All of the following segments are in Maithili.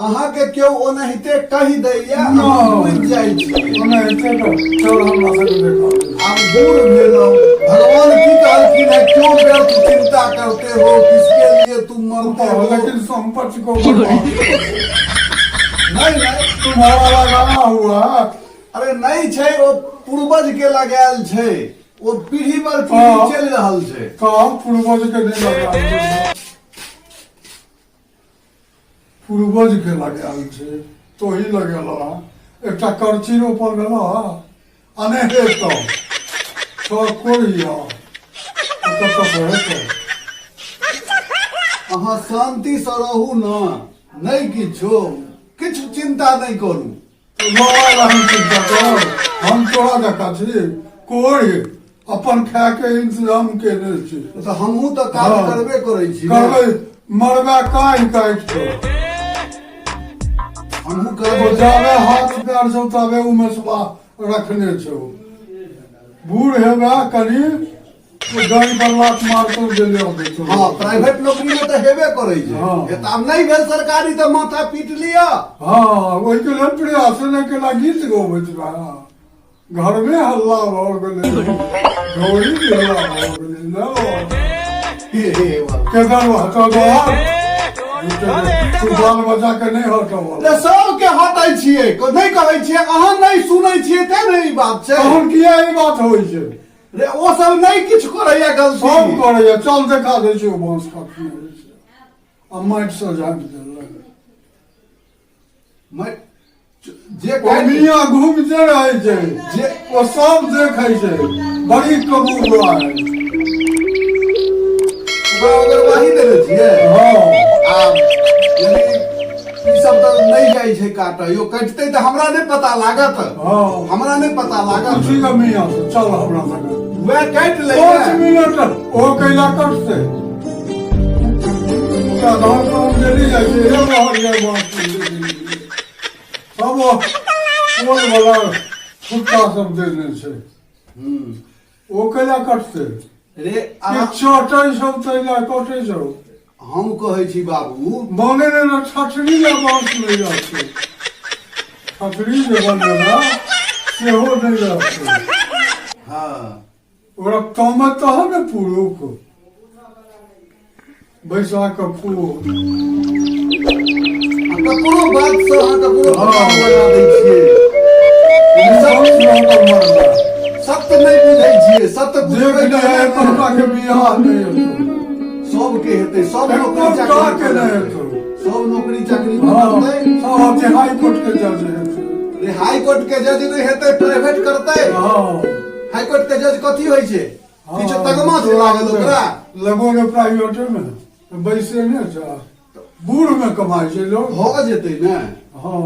अहाँके केओ ओनाहिते कहि दैया, अहाँ बुझि जाइ छी। ओनाहिते तऽ चल हमरा सबके देखा। आब बूढ़ भेलहुँ। भगवान की कहलखिन है? क्यों व्यर्थ चिंता करते हो, किसके लिए तुम मरते हो? लेकिन संपत्ति को बर्बाद नहीं नहीं, तुम्हारा लगाना हुआ है। अरे नहीं छै, ओ पूर्वज के लगायल छै, ओ पीढ़ी पर पीढ़ी चलि रहल छै। कहाँ पूर्वज के नहीं लगायल छै? पूर्वज के लगायल छै, तोही लगेल हँ। एकटा करची रोपल भेल हँ आ नहि हेतौ छओ कोरिया कतऽसँ हेतौ? अहाँ शान्तिसँ रहू ने, नहि किछो किछु चिन्ता नहि करू। लड़ाइ हम चिन्ता कर, हम तोरा जकाँ छी कोरि अपन खायके इंतजाम केने छी। तऽ हमहूँ तऽ काज करबे करै छी ने। करबै मरबा काहि काटि कऽ। हमहूँ ओ काज जाबे हाथ पैर छौ ताबे उमेशबा रखने छौ। बूढ़ हेबा कनि ओ गाड़ी पर लात मारतौ, गेले अबै छौ। हँ, प्राइवेट नौकरी मे तऽ हेबे करै छै। हे तऽ आब नहि भेल सरकारी तऽ माथा पीट लिअ। हँ, ओहिके लेल प्रयास नहि केला, गीत गबैत रहा, घरमे हल्ला भऽ गेलै, गौरी के हल्ला भऽ गेलै ने। हे हे बाबा। केदार हटो बाहर, तू बाल बच्चा के नहि हटो। ले सबके हटै छियै, नहि कहै छियै, अहाँ नहि सुनै छियै तें ने ई बात छै। तहन किया ई बात होइ छै? रे ओ सब नहि किछु करैया गलती। सब करैया, चल देखा दै छै। ओ बाँस काटने रहै छै आ माटि से झाँपि देलक। जे ओ मियाँ घूमिते रहै छै जे ओ सब देखै छै, बड़ी कबूला है। ओकरा ओगरवाही देने छियै? हँ। आ यानी ई सब तऽ नहि जाइ छै काटऽ, यो कटतै तऽ हमरा नहि पता लागत। हँ। हमरा नहि पता लागत। पूछी ग मियाँ से, चल हमरा संगे। वएह काटि लै। 5 मिनट ओ कैला कटतै? ओकरा घर पर हम डेली जाइ छै, एगो हरियर बाँस सब ओ पोल वाला खुट्टा सब देने छै। ओ कैला कटतै? रे के चटै सब तैला कटै छौ। हम कहै छी बाबू, बने ने ने ठठरी लए बाँस नहि रहतै, ठठरी जे बनेला सेहो नहि रहतै। ओकरा तमे तहन ने पुरुख बैसा कऽ पूर। आ ककरो बात से अहाँ ककरो पता लगा दै छियै। मरला सत्य नहि बुझै छियै, सत्य देख बुझबै लिहे, तहने ने। एकोटा के बियाह नहि हेतौ। सबके हेतै, सब नौकरी एकोटा चाकरी के नहि हेतौ। सब नौकरी चाकरी करतै। सब अथी हाई कोर्ट के जज हेतै। रे हाई कोर्ट के जज नहि हेतै, प्राइवेट करतै। हाई कोर्ट के जज कथी होइ छै? किछु तगमा छै लागल ओकरा? लगो ने प्राइवेटे मे बैसे ने छै, बूढ़ मे कमाइ छै लोग। भऽ जेतै ने। हँ।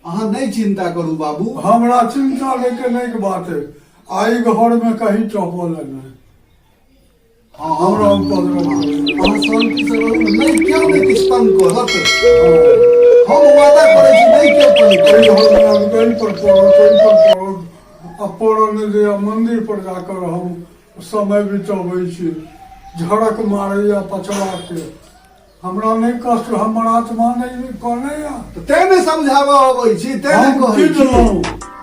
अहाँ नहि चिंता करू बाबू। हमरा चिंता लेके नहि के बात है, आई घर में कहीं टपल नहि। हँ, हमरा उपद्रव करै। अहाँ शान्ति से रहू, नहि केओ नहि किछु तंग करत। हम वादा करै छी, नहि केओ तंग ओहि करत। घर में हम कहीं पर पड़ल, कहीं पर पड़ल आ पड़ल नहि दैया। मंदिर पर जाकर हम समय बितबै छी। झड़क मारैया पछवा के, हमरा नहि कष्ट, हमर आत्मा नहि कनैया। तऽ तें ने समझाबऽ अबै छी, तें ने हम कहै छी। किनलहुँ,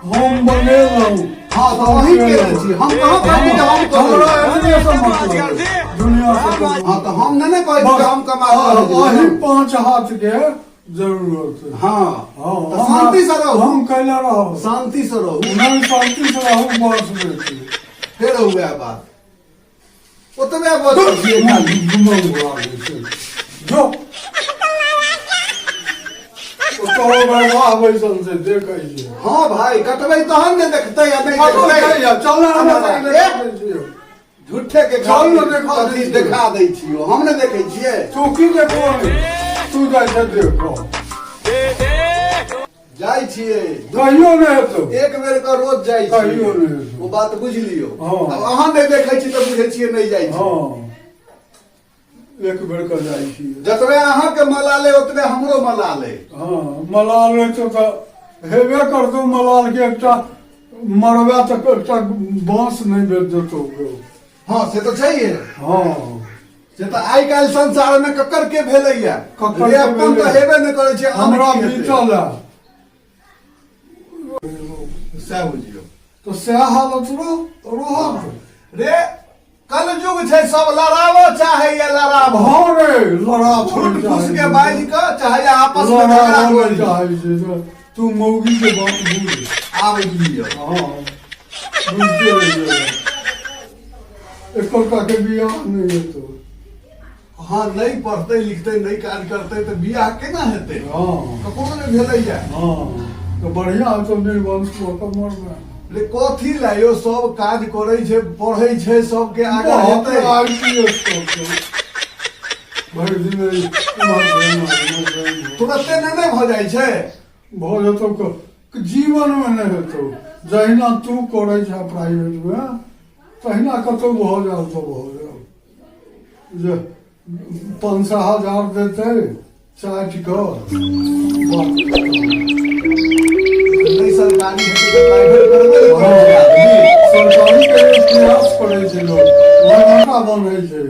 हम बनेलहुँ। हँ, तऽ अहीं केने छी, हम कहाँ कहै छी जे हम हमरा करै छी? एतने से मतलब है, दुनिया से कोनो। हँ, तऽ हम नहि ने कहै छी जे हम कमा रहल छी। अही 5 हाथ के जरूरत है। हँ, तऽ शान्ति से रहू। हम कैला रहब? शान्ति से रहू। नहि, शान्ति से रहू बस बेटी। फेर वएह बात, ओतबे बजै छियै खाली। घुमौआ होइ छै जो तोरो बरबाह बैसल छै, देखै छै। हँ भाई, कटबै तहन ने देखतै आ नहि कतौ देखतै। जाइया, चल ने हमरा संगे ए, देखा दै छियौ। झूठे के चल ने देखा दै अथी छियौ। देखा दै छियौ, हम ने देखै छियै। तू की देखबो? तू जाइ छै देखो। जाइ छियै। कहियो नहि हेतौ। एक बेर के रोज जाइ छियै। कहियो नहि हेतौ। ओ बात बुझि लियौ। हँ। आब अहाँ नहि देखै छी तऽ बुझै छियै नहि जाइ छी। हँ, एक बेर के जाइ छियै। जतबे अहाँके मलाल अइ ओतबे हमरो मलाल अइ। हँ, मलाल रहतौ तऽ हेबे करतौ। मलाल के एकटा मरबा तऽ एकटा बाँस नहि भेट देतौ केओ। हँ, से तऽ छैहे। हँ। से तऽ आइ काल्हि संसार मे ककर के भेलैया? ककर रे के अपन तऽ भेलै? हेबे नहि करै छै, आन हमरा की हेतै? बीतल है। सएह बुझियौ। तऽ सएह हालत रहत। रे कलयुग छै, सब लड़ाबऽ चाहैया, लड़ाबऽ। हँ रे, लड़ा झूठ फूस के बाजि कऽ चाहैया आपस मे झगड़ा लड़ाबऽ करी। चाहै छै जे तू मौगी के बात बुझ। आब लिअ। हँ, बुझते रहि गेलै। एकोटा के बियाह नहि हेतौ। हँ, नहि पढ़तै लिखतै, नहि काज करतै तऽ बियाह केना हेतै? ककरो नहि भेलैया। हँ, तऽ बढ़िआँ हेतौ, निर्वंश कऽ कऽ मरबै। रे कथी लए यौ? सब काज करै छै, पढ़ै छै, सबके आगाँ हेतै। IPS भरि दिन एम्हर घुम, एम्हर घुम। तुरते नहि ने भऽ जाइ छै। भऽ जेतौ, जीवनमे नहि हेतौ। जहिना तू करै छह प्राइवेटमे, तहिना कतहु भऽ जाउ तऽ भऽ जाउ जे 500 1000 देतै चाटि कऽ बात। नहि सरकारी हेतै तऽ प्राइवेट करबे ने करै छै आदमी। सरकारी के लेल प्रयास करै छै लोक, वहटा बन्है छै।